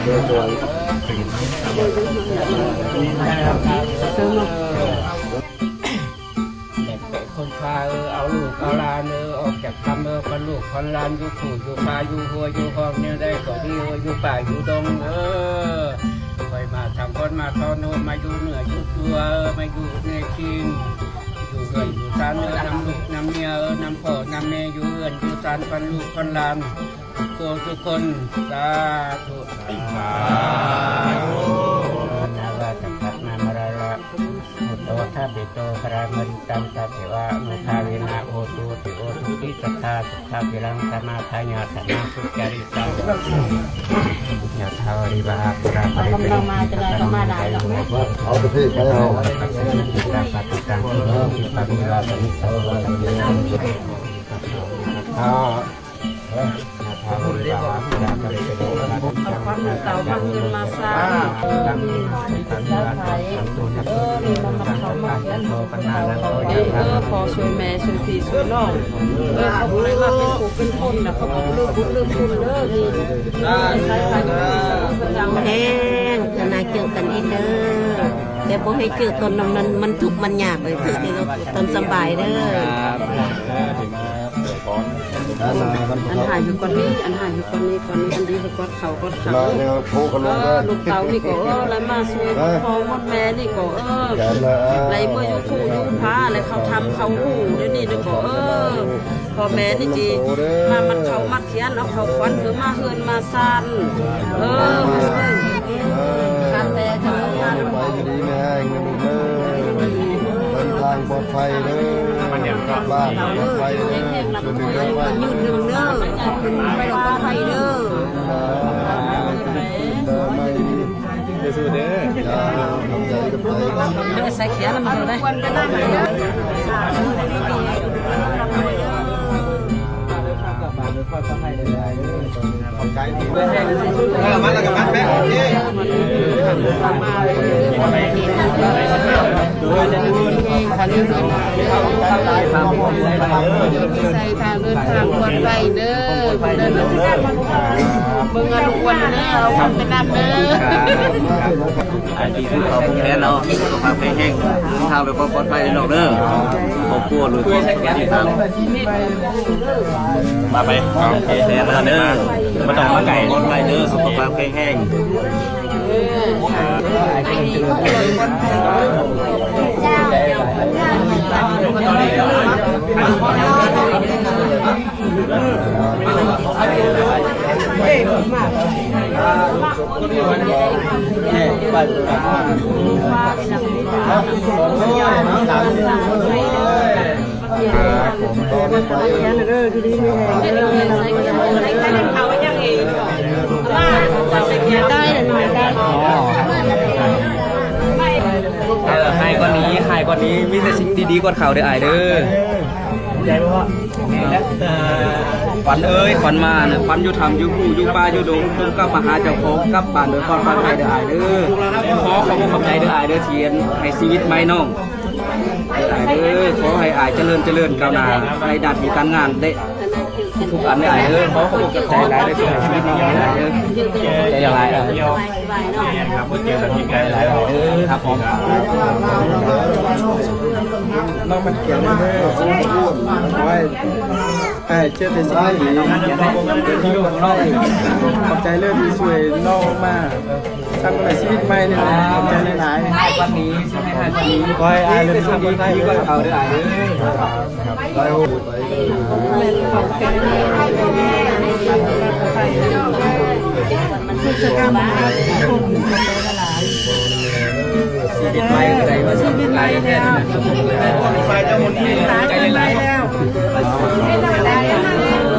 ແຕ່ຄົນພາເອີ ເອົາລູກເອົາຫຼານເອີ ອອກຈາກຖ້ຳເອີ ຂວັນລູກຂວັນຫຼານ ຢູ່ພູຢູ່ປ່າ ຢູ່ຮົ້ວຢູ່ຮ່ອງ ແນວໃດກໍດີເອີ ຢູ່ປ່າຢູ່ດົງເອີ ຄ່ອຍມາທຳຄອນມາທອນເອີ ມາຢູ່ເນື້ອຢູ່ຕົວເອີ ມາຢູ່ໃນຖິ່ນ ຢູ່ເຮືອນຢູ່ຊານເອີ ນຳລູກນຳເມຍເອີ ນຳພໍ່ນຳແມ່ ຢູ່ເຮືອນຢູ່ຊານ ຂວັນລູກຂວັນຫຼານ ທຸກຜູ້ທຸກຄົນ ສາທຸ ສາທຸ ນາມາລະລະ ມຸດໂຕທາປິໂຕ ພະຣາມະລິຕັງ ຕະເສວະ ອະນຸພາເວນະ ໂຫຕຸ ເຕ ໂອ ສຸຂິ ສັດທາ ສຸຂາພິລັງ ສະມາທາຍະ ສະນັງ ສຸຈາລິຕັງ ຍະຖາ ວາຣິວະຫາ ປຸຣາ ປະລິເວນະ ກຳລັງມາ ຈະໄດ້ກໍມາຫຼາຍດອກນະ ເອົາປະເທດໄປເຮົາ ປັດສະມິດຕາ ປັດຕິຕັງ ທຸມາ ທິປະວິວາສະມິດຕາ ເອົາຂວັນຂອງເກົ່າມາເຮືອນມາຊານ ເອີ ມີມາເຂົ້າມາເຮືອນ ເອີ ພໍ່ຊ່ວຍແມ່ຊ່ວຍພີ່ຊ່ວຍນ້ອງ ເອີ ເຂົາບໍ່ໄດ້ມາເປັນຄູ່ເປັນຄົນນະ ເຂົາກໍລືມບຸນລືມຄຸນເດີ ໃສ່ໃຫ້ເພິ່ນເອົາເພິ່ນເອົາແຮງ ເທື່ອໜ້າເຈີກັນອີກເດີ ແຕ່ບໍ່ໃຫ້ເຈີຕອນນັ້ນ ມັນ ມັນທຸກມັນຍາກເລີຍ ເຈີແຕ່ຕອນສະບາຍເດີ. ອັນຫາຍຄືກ່ອນນີ້ ອັນຫາຍຄືກ່ອນນີ້ ກ່ອນນີ້ ອັນດີຄືກ່ອນເຂົາ ກ່ອນເຂົາ ເອີ ລູກເຕົ້ານີ້ກໍ ເອີ ໄດ້ມາຊ່ວຍ ເອີ ພໍ່ໝົດແມ່ນີ້ກໍ ເອີ ໄດ້ເມືອຢູ່ພູຢູ່ຜາ ແລະເຂົາທຳເຂົາຮູ້ດຽວນີ້ນີ້ກໍ ເອີ ພໍ່ແມ່ນີ້ຊິມາມັດເຂົ້າມັດຂຽນ ເອົາເຂົ້າຂວັນຄືມາເຮືອນມາຊານ ເອີ ຂ້າແຕ່ເຈົ້າ ໄປຢູ່ດີມີແຮງເດີລູກເດີ ເດີນທາງປອດໄພເດີ ກັບບ້ານປອດໄພເດີ ຄືນເດີ ໄປປອດໄພເດີ ເດີ ມາດີໆ ເດີ ສູ້ໆ ເດີ ຂອບໃຈ ຂອບໃຈ ເດີ ໃສ່ແຂນລະມັນເດີ ໃສ່ທາງເດີນທາງປອດໄພເດີ ເບິ່ງອາລູກອ້ວນແດ່ ເອົາອ້ວນໄປນຳເດີ ໃຫ້ດີຂຶ້ນ ເອົາແຂນເອົາ ສຸຂະພາບແຂງແຮງ ເດີນທາງໂດຍຄວາມປອດໄພເດີນ້ອງເດີ ຄອບຄົວໂດຍຄວາມສຸກເດີນທາງ ມາໄປ ໂອເຄ ແຊນເດີ ບໍ່ຕ້ອງມາໄກ ປອດໄພເດີ ສຸຂະພາບແຂງແຮງ ເອີ ໃຫ້ກວ່ານີ້ ໃຫ້ກວ່ານີ້ ມີແຕ່ສິ່ງດີໆກ່ອນເຂົາເດີອ້າຍເດີ. ຂວັນເອີຍ ຂວັນມານະ ຂວັນຢູ່ຖ້ຳຢູ່ພູຢູ່ປ່າຢູ່ດົງ ຈົ່ງກັບມາຫາເຈົ້າຂອງ ກັບບ້ານໂດຍປອດໄພເດີອ້າຍເດີ. ຂໍຂອບອົກຂອບໃຈເດີອ້າຍເດີ ທີ່ໃຫ້ຊີວິດໃໝ່ນ້ອງເດີອ້າຍເດີ. ຂໍໃຫ້ອ້າຍຈະເລີນ ຈະເລີນກ້າວໜ້າ ໃນໜ້າທີ່ການງານ ແລະ ທຸກໆອັນເດີອ້າຍເດີ. ຂໍຂອບອົກຂອບໃຈຫຼາຍເດີ ທີ່ໃຫ້ຊີວິດນ້ອງເດີອ້າຍເດີ. ໃຈຫຼາຍເດີ. ແມ່ນຄັບ ບໍ່ເຈີກັນອີກໄດ້ຫຼາຍເດີຄັບຜົມ. ນ້ອງມັນກຽມເດີ ໂອ້ຍ ອ້າຍເຈີແຕ່ສິ່ງດີໆ ຂອບໃຈເລີຍທີ່ຊ່ວຍນ້ອງມາ ສ້າງໃຫ້ຊີວິດໃໝ່ນີ້ແຫຼະ. ຂອບໃຈຫຼາຍໆ. ຂອໃຫ້ອ້າຍເລີຍທີ່ດີກວ່າເຂົາເດີອ້າຍເດີ. ຊີວິດໃໝ່ໃດວ່າຊີວິດໃໝ່ແທ້ ໃຈຫຼາຍໆ.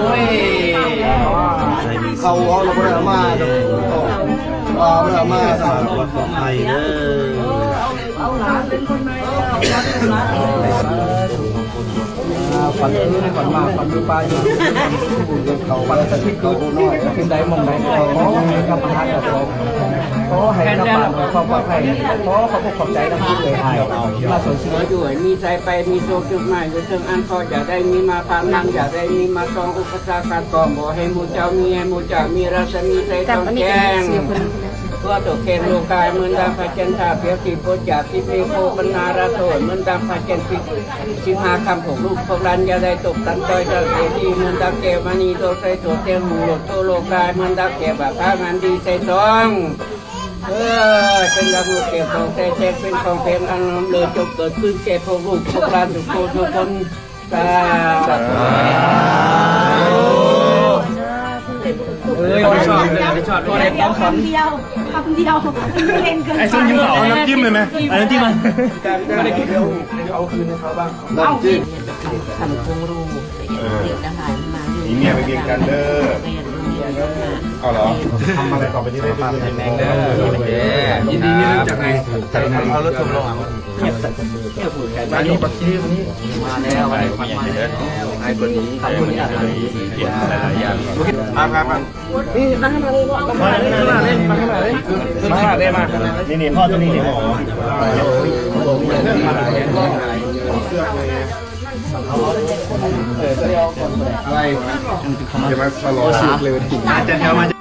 ໂອ້ຍ ເຂົ້າເຮົາລະບໍ່ໄດ້ເອົາມາດອກ ເອົາມາ ເອົາມາ ເອົາມາ. ອ່າ ຝັນຄືນ ຝັນມາ ຝັນຢູ່ປ່າຢູ່ ຝັນສະຖິດຢູ່ທີ່ໃດໝ່ອງໃດ ກໍຂໍໃຫ້ກັບມາຫາເຈົ້າຂອງ ຂໍໃຫ້ກັບບ້ານຂອງປອດໄພ ຂໍຂອບອົກຂອບໃຈນຳຜູ້ເອື້ອຍອ້າຍມາຊ່ວຍຊີວິດ ຢູ່ໃຫ້ມີໄຊໄປ ມີໂຊກຈຸດໝາຍຢູ່ເທິງອັນ ຂໍຢ່າໄດ້ມີມາຜ່ານນຳ ຢ່າໄດ້ມີມາຕ້ອງອຸປະສັກຂັດຂ້ອງ ບໍ່ໃຫ້ໝູ່ເຈົ້າມີ ໃຫ້ໝູ່ເຈົ້າມີລັດສະໝີໄຊສ່ອງແຈ້ງ ທົ່ວຕົວແຂງໂລກາຍ ເໝືອນດັ່ງພະຈັນທາບ ພຽວທີ່ປົດຈາກ ສິບເມໂຄ ບັນຫາລະໂທດ ເໝືອນດັ່ງພະຈັນທາບ ສິບຫ້າຄ່ຳ ພວກລູກພວກຫຼານຢ່າໄດ້ຕົກຕ່ຳຕ້ອຍ ເຈົ້າເສຍດີ ເໝືອນດັ່ງແກ້ວມະນີ ໂຕໃສໂຕແທນ ມຸງໂລດໂຕໂລກາຍ ເໝືອນດັ່ງແກ້ວບາຟ້າງານດີໃສສອງ ເອີ ເປັນດັງລູກແກ້ວຂອງແທ້ ແທ້ເປັນຂອງແພງ ອັນລ້ຳເລີດ ຈົ່ງເກີດຂຶ້ນແກ່ພວກລູກພວກຫຼານທຸກຜູ້ທຸກຄົນ ສາທຸ ເອີຍ ບໍ່ຊອບເລີຍ ບໍ່ຊອບເລີຍ ຄຳດຽວ ຄຳດຽວ ເຫຼັ້ນເກີນໄປ ໄອ້ສົ້ມກິນເຂົ້າ ເອົານ້ຳຈິ້ມໄດ້ໄໝ? ເອົານ້ຳຈິ້ມມາ ເອົາຄືນໃຫ້ເຂົາບ້າງ ເອົາກິນ ຄຳຄົງຮູ້ ເອີ ເດັກທັງຫຼາຍມາຢູ່ ມີເມຍໄປວຽງຈັນເດີ ເອົາເນາະ ທຳອະໄລຕໍ່ໄປນີ້ໄດ້ເດີ ຍິນດີທີ່ຮູ້ຈັກໃນ ເອົາລົດຊົມລົງ ມານີ້ບັກຊີນີ້ ມາແລ້ວ ມາແລ້ວ ໃຫ້ຄົນນີ້ ໃຫ້ຄົນນີ້ ມາ ມາ ມາ ມາ ມາ ມາ ນີ້ ນີ້ ພໍ່ຕົວນີ້ ນີ້ ໝໍ ອາຈານແຖວມາ